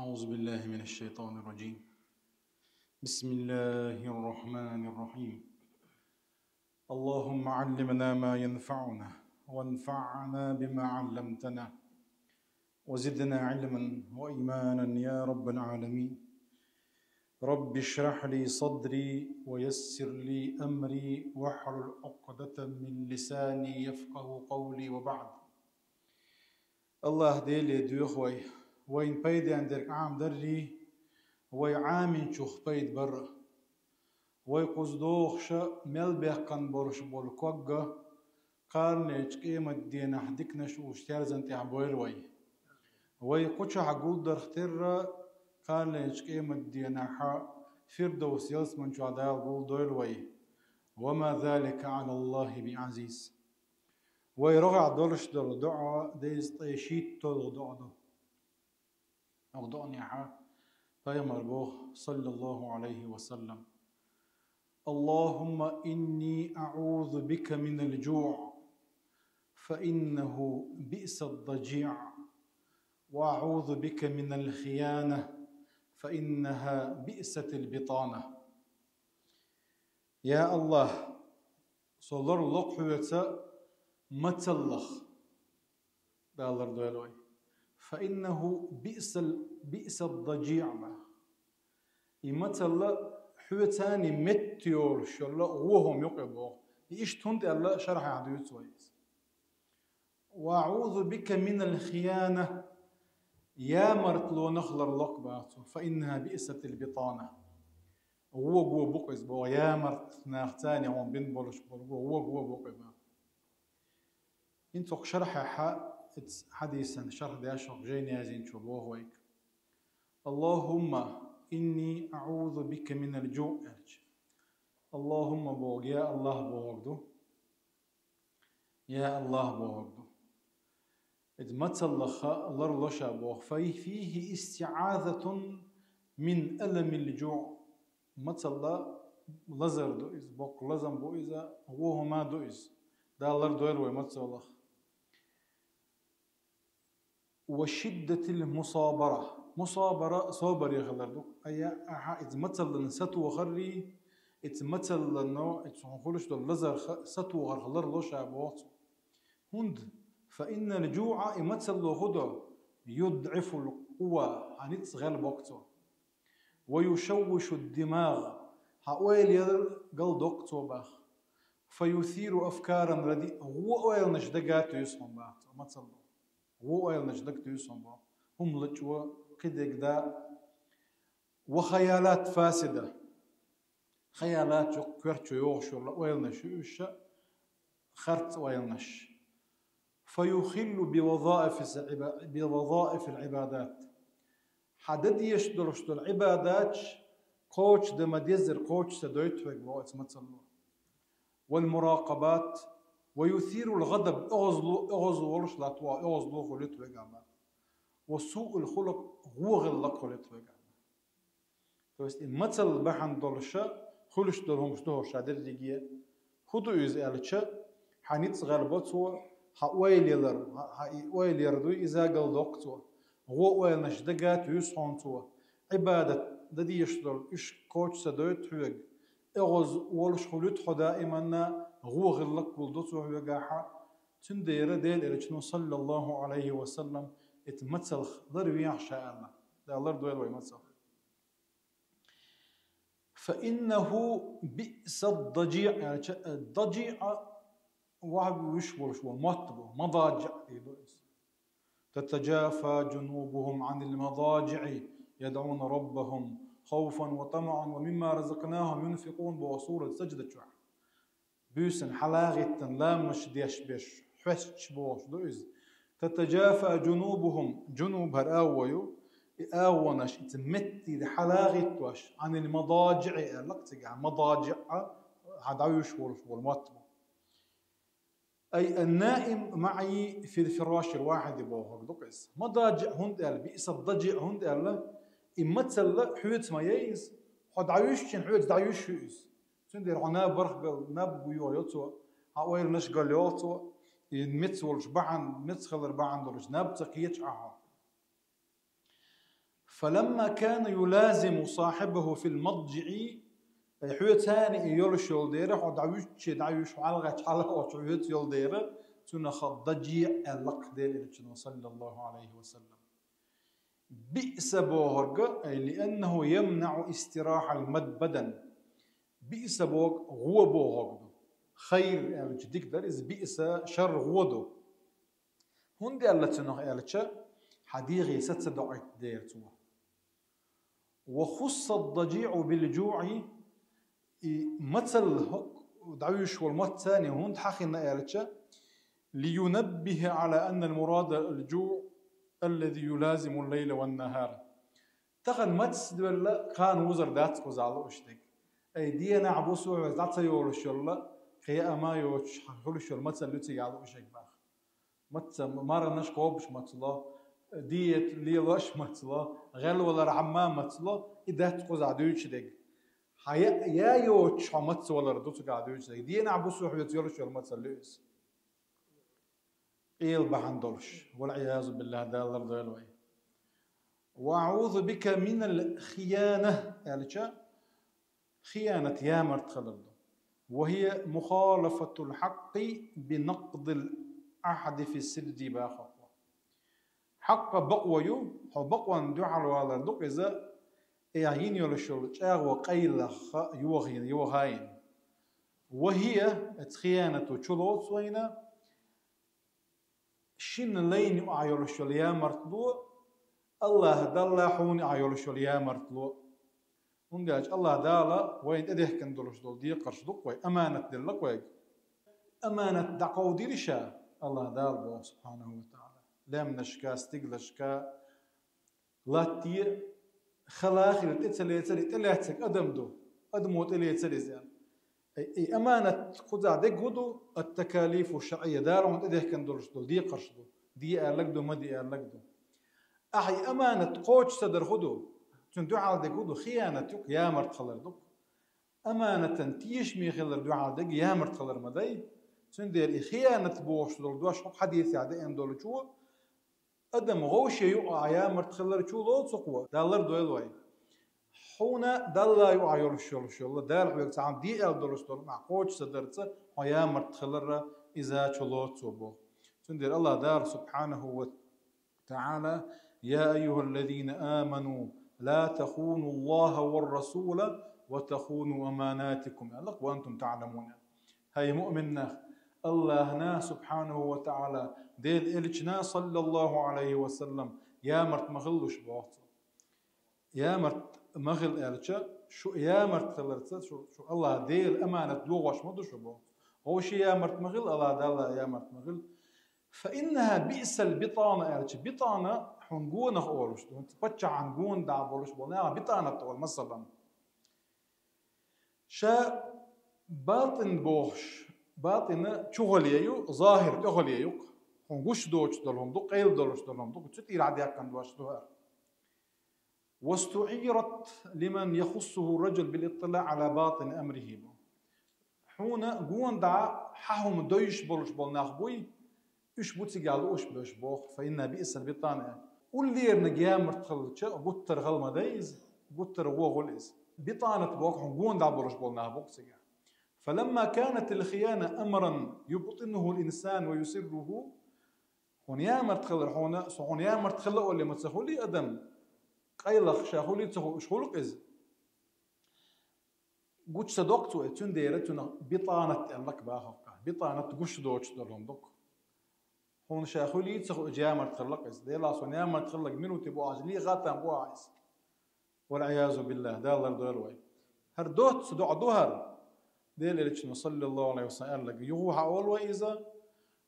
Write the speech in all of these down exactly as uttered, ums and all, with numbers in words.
أعوذ بالله من الشيطان الرجيم. بسم الله الرحمن الرحيم. اللهم علمنا ما ينفعنا، وانفعنا بما علمتنا، وزدنا علما وإيمانا يا رب العالمين. رب اشرح لي صدري ويسر لي أمري واحلل عقدة من لساني يفقه قولي وبعد. Аллахь Деле доьху вай, вайна пайден дерг Ӏамадаррий, вай Ӏаминчух пайда бар а. Вай кхуза дохуша мел баьккхина болуш болу ког а кханалерчу къематдийнахь диканаш уьш терзан тӀехь бойла вай. Вай кху чохь гулдарх терра кханалерчу къематдийнахь Фирдовс ялсаман чохь Дала гулдойла вай. وما ذلك على الله بعزيز. Вай рогӀехь долуш долу доӀа дезткъе шийтталгӀа доӀа ду. ХӀокху доӀанехь пайхамар боху, саллаллаху Ӏалайхи ва саллам: اللهم إني أعوذ بك من الجوع، فإنه بئس الضجيع، وأعوذ بك من الخيانة، فإنها بئست البطانة. Я Аллахь, со ларло-кх хьоьца мацаллах, Дала лардойла вай. فإنه بئس ال-، بئس الضجيع боху. И мацалла хьоьца метта йолуш йолу вон хӀума ю-кх и боху. И иштта хӀунда аьлла шархьехь дуьйцу вай иза. وأعوذ بك من الخيانة. Ямартлонах ларло-кх боху цо. فإنها بئست البطانة. Вон го бу-кх иза боху, ямарт нах царна хьуна бина болуш болу го, вон го бу-кх и боху. ХӀинца хӀокху шархьехь, оцу хьадисан шарх деш хӀокху жайна яздинчо боху вайга: اللهم إني أعوذ بك من الجوع аьлча. اللهم бохург, я Аллахь бохург ду. Я Аллахь бохург ду. Иза мацаллах ларло ша боху. فيه استعاذة من ألم الجوع. Мацалла лазар ду иза, боккха лазам бу иза, вон хӀума ду иза. Дала лардойла вай мацаллах. وشدة المصابرة. Мусабара собаре хилар ду. Айя, ахьа иза мацаллина сатохаррий, иза мацаллино, иза хьуна хуьлуш долу лазарх сатохарх ларло ша боху цо. ХӀунда? فإن الجوع, и мацалло хӀун до, يضعف القوى, хьан ницкъ гӀелбо-кх цо. ويشوش الدماغ, хьан ойла яр галдоккху цо боху. فيثير أفكارا رديئة, вон ойланаш дага туьйсу хьуна боху цо, мацалло. Вон ойланаш дага туьйсу хьуна боху. ХӀума лачкъо, кхидерг да. وخيالات فاسدة. Хаялат чу коьрта чу йогӀуш йолу ойланаш ю уьш, харц ойланаш. فيخل بوظائف العبا-، بوظائف العبادات. Хьан дан дезаш долуш долу Ӏибадаташ кхочушдан ма-деззара кхочуш ца дойту хьоьга боху оцу мацалло. والمراقبات، ويثير الغضب, оьгӀазло, оьгӀаз волуш латто, оьгӀазло хуьлуьйту хьоьга боху. وسوء الخلق, вон гӀиллакх хуьлуьйту хьоьга. То есть и мацалла бахьана долуша хуьлуш долу хӀумаш ду хӀорш дерриге. ХӀун ду иза аьлча, хьан ницкъ гӀелбо цо, хьан ойла ялар, хьан, хьан и ойла яр дуй, иза галдоккху цо. Вон ойланаш дага туьйсу хьуна цо. Ӏибадат дан дезаш долу уьш кхочуш ца дойту хьоьга. ОьгӀаз волуш хуьлуьйту хьо даиманна, вон гӀиллакх гулдо цо хьоьгахьа. Цундела Делан Элчано, саллаллаху Ӏалайхи ва саллам, оцу мацаллах ларвехьа ша аьлла. Дала лардойла вай мацалла. فإنه بئس الضجيع, аьлча, ضجيع ваьш волуш волу мотт бу, مضاجع дийр ду иза. تتجافى جنوبهم عن المضاجع يدعون ربهم خوفا وطمعا ومما رزقناهم ينفقون боху сурат Сажда чохь. Буьйсанна хьалагӀиттина ламазаш деш берш, хьоьстуш бохуш ду иза. تتجافى جنوبهم, джунуб хӀара агӀо ю, и агӀонаш иза меттера хьалагӀиттош, عن المضاجع аьлла-кх цигахь, مضاجع, хьан дӀавуьйш волуш волу мотт бу. أي النائم معي في الفراش الواحد бохург ду-кх иза. مضاجع хӀунда аьлла, بئس الضجيع хӀунда аьлла, и мацалла хьоьца ма яй иза, хьо дӀавуьйшучун хьоьца дӀавуьйш ю иза. Цундела хьо наб барх гал, наб гуйо йо цо, хьан ойланаш гал йо цо, и меца волуш бахьана, меца хилар бахьана долуш наб ца кхеча ахьа хьо. فلما كان يلازم صاحبه في المضجع, ай, хьоьца цхьана и йолуш йолу дера, хьо дӀавуьжча, дӀавуьжуш, хьо хьалхачу хьалха оцу хьоьца йолу дера, цунах даджиъ аьлла-кх Делан Элчано, саллаллаху Ӏалайхи ва саллам. Биъса бохург, ай, لأنه يمنع استراحة البدن. Биъса бохург гӀо бохург ду. Хайр аьлча дика дара иза, биъса шар гӀо ду. ХӀунда аьлла цунах аьлча, хьан дегӀе са ца докъуьйту дера цо. وخص الضجيع بالجوع, и мацалла хӀокху дӀавуьжуш волу маца цхьана хӀунда хьахийна аьлча, لينبه على أن المراد الجوع الذي يلازم الليل والنهار. Тахана маца доьлла, кхана вузар дац кхузахь лууш дерг. Ай, дийнахь, буса хьоьца дӀа ца йолуш йолла, кхин яа ма йоцуш, хьан хуьлуш йолу мацалла ю цигахь лууш дерг боху. Маца, марханаш кхобуш мацало, диета лелош мацало, гӀелвалар хьамма мацало, и дац кхузахь дуьйцуш дерг. Хьан яа, яа йоцуш хьо маца валар ду цигахь дуьйцуш дерг. Дийнахь, буса хьоьца йолуш йолу мацалла ю иза. Къел бахьана долуш. والعياذ بالله, Дала лардойла вай. وأعوذ بك من الخيانة аьлча, хиянат, ямарт хилар ду. وهي مخالفة الحق بنقض العهد في السر боху. Хьакъа бакъо ю, хьо бакъонна дуьхьал валар ду-кх иза, и йина йолуш йолу чӀагӀо къайлаха йохийна, йохийна. وهي, оцу хиянато чулоцу вайна, шина лайна юкъахь йолуш йолу ямартло, АллахӀ Далла хьуна юкъахь йолуш йолу ямартло. ХӀунда аьлча АллахӀ Дала вайна тӀедехкина долуш долу декхарш ду-кх вай, аманат делла-кх вайга. Аманат дӀакховдийра ша, АллахӀ Дала боху, субхьанаху ва таӀала. Лаьмнашка, стиглашка, латте, хала хилла тӀе ца лецара, и тӀелаьцнарг адам ду, адамо тӀелецара иза аьлла. И, и аманат кхузахь дерг хӀун ду, ат-такалифу шарӀийя, Дала хьуна тӀедехкина долуш долу декхарш ду, де аьлларг ду, ма де аьлларг ду. Ахьа и аманат кхочуш ца дар хӀун ду, цуьнан дуьхьал дерг хӀун ду, хиянат ю-кх, ямарт хилар ду-кх. Аманатан тешаме хилар дуьхьал дерг ямарт хилар ма дай. Цундела и хиянат бохуш долу дош хӀокху хьадисехь деана долчо, адам вовшийн юкъахь ямарт хилар чулоцу-кх, Дала лардойла вай. Хьуна Далла юкъахь йолуш йолуш йолу, Дала хьоьга цхьаъ де аьлла долуш долу, ма кхочуш ца дарца, хьо ямарт хиларна иза чулоцу боху. Цундела АллахӀ Дала, субхьанаху ва таӀала: «يا أيها الذين آمنوا لا تخونوا الله والرسول وتخونوا أماناتكم», аьлла, «وأنتم تعلمون». ХӀай муъминнах, АллахӀна, субхьанаху ва таӀала, Делан Элчанна, саллаллаху Ӏалайхи ва саллам, ямарт ма хилалаш боху цо. Ямарт ма хила аьлча, шу ямарт хиларца, шу, шу АллахӀ Делан аманат дохош ма ду шу боху. Вовшийн ямарт ма хила, АллахӀ Далла ямарт ма хила. «فإنها بئس البطانة», аьлча, битана хьуна гонах олуш ду, хӀунца паччахьан гонах болуш болу нах битанат олу, масалан. Ша батӀин бохуш, батӀина чухале ю, захир тӀехале ю-кх. Хьуна гуш доцуш долу хӀума ду, къайла долуш долу хӀума ду, цу тӀера хьадаьккхина дош ду хӀара. «واستعيرت لمن يخصه الرجل بالاطلاع على باطن أمره». Хьуна гонах хьан хӀума дойуш болуш болу нах буй, уьш бу цигахь лууш берш боху, «فإنها بئس البطانة». Уллерниг ямарт хилча, гуттар хала ма дай иза, гуттар вон хуьлу иза. Битанат боху хьуна гонах болуш болу нах бу-кх цигахь. «فلما كانت الخيانة أمرا يبطنه الإنسان ويسره». Хьуна ямарт хилар, хьуна, со хьуна ямарт хила олий ма ца хуьлий адам, къайлаха ша хуьлий ца хуьлуш хуьлу-кх иза. Гучу ца доккху цо, цундела цунах битанат аьлла-кх боху-кх. Битанат гуш доцуш долу хӀума ду-кх. Хьуна ша хуьлий ца хуьлуш ямарт хилла-кх иза. Делахь суна ямарт хилларг минуте бу ахь, ле хаттам бу ахь иза. والعياذ بالله, Дала лардойла вай. ХӀара доцца доӀа ду хӀара. Делан Элчано, саллаллаху Ӏалайхи ва саллам, аьлларг юха хьаолу вай иза: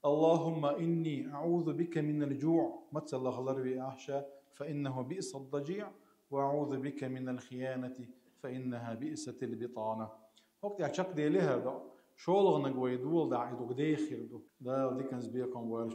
«اللهم إني أعوذ بك من الجوع», мацалла хилар ве ахь ша, «فإنه بئس الضجيع، وأعوذ بك من الخيانة، فإنها بئست البطانة». ХӀокху тӀехь чекхдели хӀара доӀа. ШолгӀаниг вай доладахь, и дукха дехира ду. Дала диканца бекхам бойла.